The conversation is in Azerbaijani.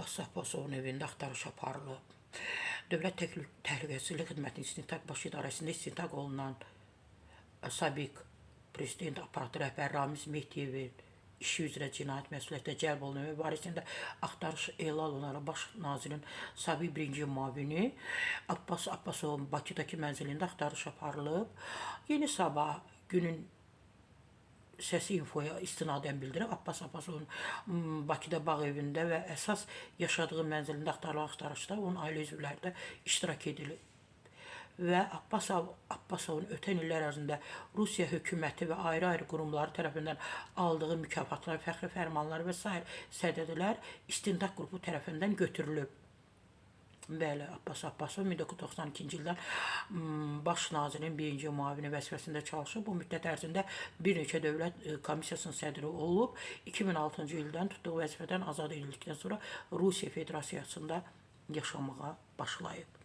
Abbas Abbasovun evində axtarış aparılıb. Dövlət Təhlükəsizlik Xidmətinin İstintaq Baş İdarəsində istintaq olunan sabiq prezident aparatı rəhbəri Ramiz Mehdiyevin işi üzrə cinayət məsuliyyətinə cəlb olunma barəsində axtarış elan olunaraq baş nazirin sabiq birinci müavini Abbas Abbasovun Bakıdakı mənzilində axtarış aparılıb. Yeni Sabah günün Səsi infoya istinadən bildirib Abbas Abbasovun Bakıda bağ evində və əsas yaşadığı mənzilində axtarılan axtarışda onun ailə üzvləri də iştirak edilib və Abbas Abbasovun ötən illər ərzində Rusiya hökuməti və ayrı-ayrı qurumları tərəfindən aldığı mükafatlar, fəxri fərmanlar və sair sədədlər istintaq qrupu tərəfindən götürülüb. Bəli, Abbas Abbasov 1992-ci ildən baş nazirin birinci müavini vəzifəsində çalışıb. Bu müddət ərzində bir neçə dövlət komissiyasının sədri olub. 2006-cı ildən tutduğu vəzifədən azad edildikdən sonra Rusiya Federasiyasında yaşamağa başlayıb.